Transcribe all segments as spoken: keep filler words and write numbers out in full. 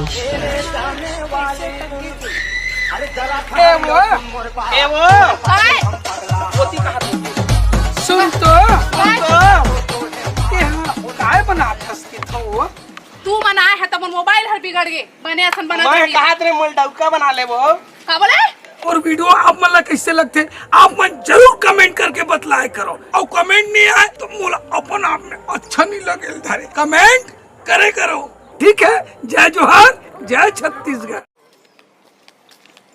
ए वो, ए वो, काय? पोती कहाँ थी? सुन तो। काय? ए हाँ, काय बनात हस कि थो? तू बनाए है त मोर मोबाइल हर बिगड़ गे, बने असन बना मैं देबे। कहात रे मोल डौका बना लेबो। का बोले? और वीडियो आप मन ला कैसे लगथे, आप मन जरूर कमेंट करके बतलाए करो। और कमेंट नहीं आए तो मोला अपन आप में अच्छा नहीं लगे धरे। कमेंट करे करो, ठीक है? जय जोहार, जय छत्तीसगढ़।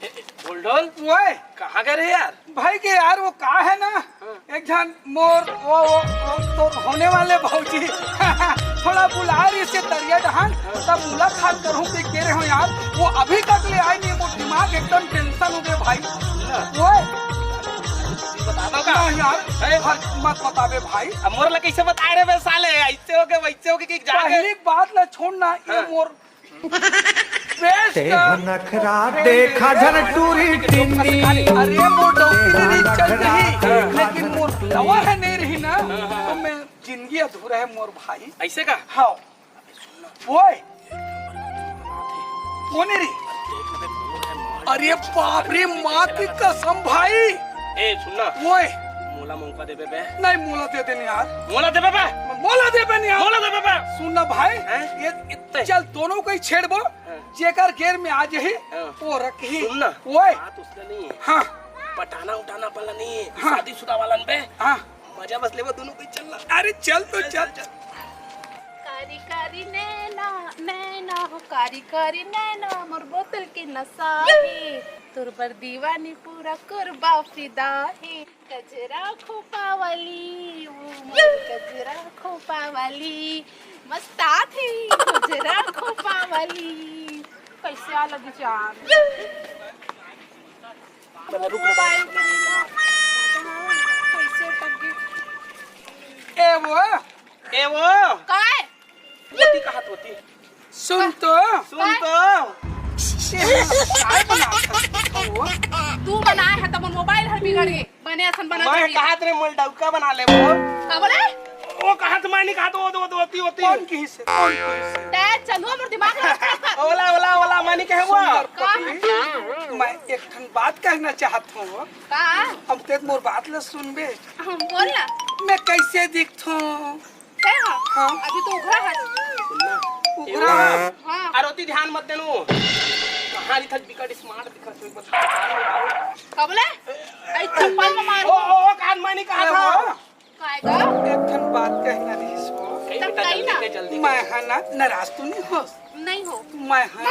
ए, ए, ढोल ढोल, ओए। कहाँ गए रहे यार? भाई के यार, वो का है ना, हाँ। एक झन मोर, वो, वो, वो तो होने वाले भौजी थोड़ा बुला रही से तरिया डहान, हाँ। तब मुलाकात करूँ कि के रहे हो यार, वो अभी तक ले आए नहीं, वो दिमाग एकदम टेंशन हो गए भाई। हाँ। ओए। बता दो का? नहीं यार, अरे। हर मत बतावे भाई। अब मोर ला कैसे बताए रे बे साले, ऐसे हो गए, वैसे हो गए कि जाके पहली बात ला छोड़ ना, ये हाँ। मोर बेस्ट ते का नखरा देखा झन टूरी टिन्नी। अरे मोर डौकी तेरा नहीं चल नखरा रही, देखा लेकिन मोर दवा है नहीं रही ना, तो मैं जिंदगी अधूरा है मोर भाई। ऐसे का? हाँ। ओए। कोने रे? अरे बाप रे, माँ की कसम भाई। ए, सुन ना। ओए। मोला मौका देबे बे। नहीं, मोला दे देने यार। मोला देबे बे। मोला देबे नहीं यार। मोला देबे बे। सुन ना भाई, हैं? ये, ये, चल दोनों को ही छेड़बो। हाँ। जेकर गेर में आ जाही, हाँ। वो रखही। सुन ना, ओए। बात उसने नहीं है। हाँ। पटाना उठाना वाला नहीं है, हाँ। शादीशुदा वाला बे। हाँ। मजा बस लेबो दोनों कोई, चल ना। अरे चल तो चल, चल। चल, चल। कारी कारी नैना, नैना हो कारी कारी नैना, मोर बोतल के नशा हे, तोर बर दीवानी पूरा कुरबा फिदा हे। गजरा खोपा वाली, वो मोर गजरा खोपा वाली, मस्त आथे गजरा खोपा वाली। कैसे आ लगी जान? रुक, रुक। मोबाइल के बिना कैसे अटक गई? ए वो, ए वो। काय? होती कहाँ तो होती? सुन तो। सुन तो। काय बनात हस? तू बनाए है त मोर मोबाइल हर बिगड़ गे। बने असन बना मैं देबे। कहात रे मोल डौका बना लेबो। का बोले? वो कहात मैं नहीं कहात, वो, वो, वो, होती, होती। कौन किहिस हे? कौन किहिस हे? तै चंदुआ मोर दिमाग ला खराब कर। ओला, ओला, ओला, मैं नहीं कहे वो। सुंदर का? पगली, मैं एक ठन बात कहना चाहत हूँ। का? अब ते मोर बात ला सुनबे। हम बोल ना। मैं कैसे दिखथूं? तै हा? हाँ। अभी तो उघरा है। उघरा? हाँ। अरे ओती ध्यान मत देनु। कहाँ दिखत बिकट smart दिखत हो, बता। का बोले? ऐ चप्पल में मार। ओ, ओ, ओ, कान मानी कहा अरे था? वाह। काय का? एक ठन बात कहना रहिस वो। कही तब बेटा, कही जल्दी ना। कही, जल्दी मैं कही। हा ना, नाराज तो नहीं हो? नहीं हो। मैं हा ना।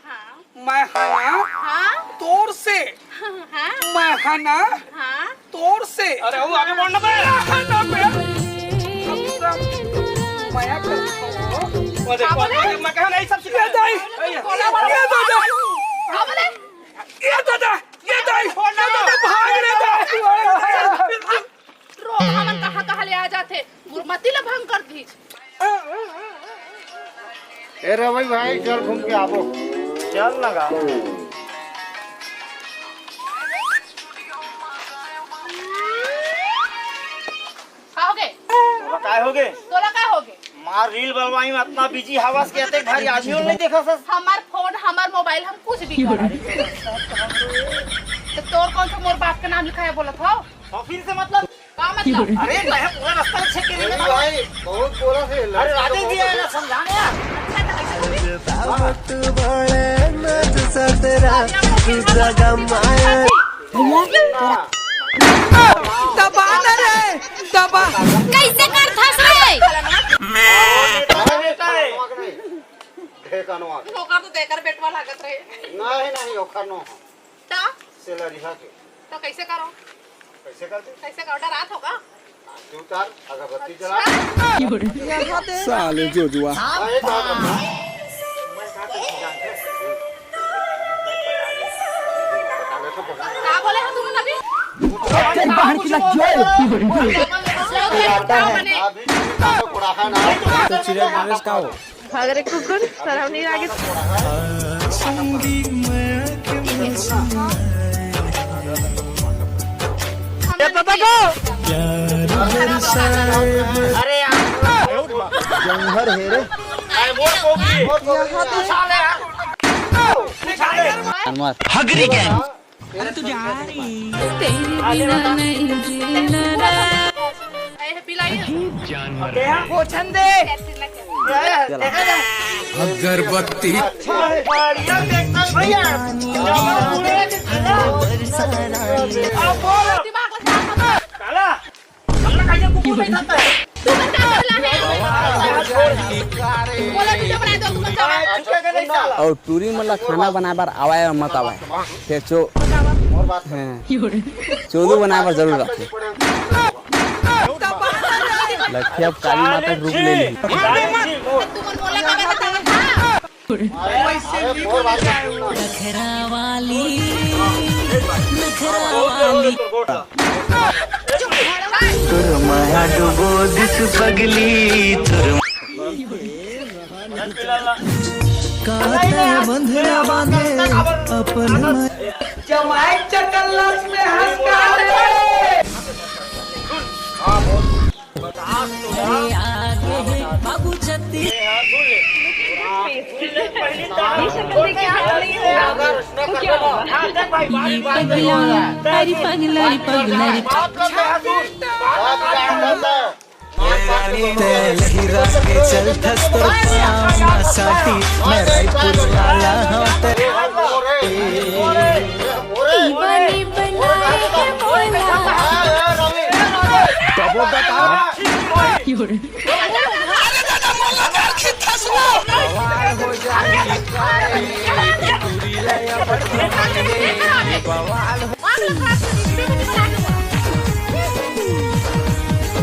हाँ। मैं हा ना हाँ? तोर से। हाँ? मैं हा ना हाँ? तोर से। अरे, वो आगे बढ़ना बे। मैं हा ना बे। अब सब मया कर। वो देखो, का बोले? वो देखो, मैं कहा नहीं, सब ये दाई, ये दादा, का बोले? ये दादा, ये दाई, ये दादा, भाग रे दाई। रोगहा मन कहाँ कहाँ ले आ जाथे, मोर मती ला भंग कर दीस। ए रवि भाई, चल घूम के आबो। चल ना गा। का होगे? तोला काय होगे? तोला का होगे? मार रील बनवाई में अतना बिजी हवस के अतेक भारी आदमी नहीं देखा सस। हमार फोन, हमार मोबाइल, हम कुछ भी कर। तो तोर कौन सा मोर बाप के नाम लिखा है बोलत हो? तो फिर से मतलब? का मतलब? अरे, मैं पूरा रास्ता में check करे अरे ना। भाई, बहुत बोला से, अरे, राजेश जी आए ना, समझाने यार। दबा ना रे, दबा। कैसे करथस रे? अरे, बेटा है। ढेकनवा। ओकर तो देकर बेटवा लागत रहे। नहीं, नहीं, ओकर नो। ता? से लरिहा के। तो कैसे करो? कैसे करते? कैसे करो? डरात होगा? तू उतार, अगरबत्ती जला। अच्छा। साले जोजुआ। हाँ, एक बात बता। का बोले हो तुम अभी? तेरे बहन की लग जो है। अभी तो बुढ़ा है ना। तो चिड़िया नरेश का हो? भाग रे कुकुर, शर्म नहीं लागे। अरे यार। जौहर हे रे। अरे वो पोगी। यहाँ तो साले यार। जानवर। हगरी गैंग। अरे तू जा रही। तेरे बिना नहीं जीना। अजीब जानवर। अगरबत्ती। और टूरी मन ला खाना बनाए बर आवाए मत आवाए, फेर चो-, हाँ। चोदू बनाए बर जरूर रखे। लखिया अब काली माता के रूप ले ली। नखरा वाली, नखरा वाली। तोर माया डुबो दिस पगली, तोर काते बंधना बांधे अपन माया। जमाई चकल्लस में हंस का रे। अरे आगे है बाबू छत्तीस। ये शक्ल देख के हाथ नहीं होगा। तो क्या होगा? ये पगला, अरे पगला, अरे पगला, अरे तेल हीरा के चलथस तोर पाँव साठी, मैं रायपुर वाला हूँ ते। दीवानी बनाए है मोला।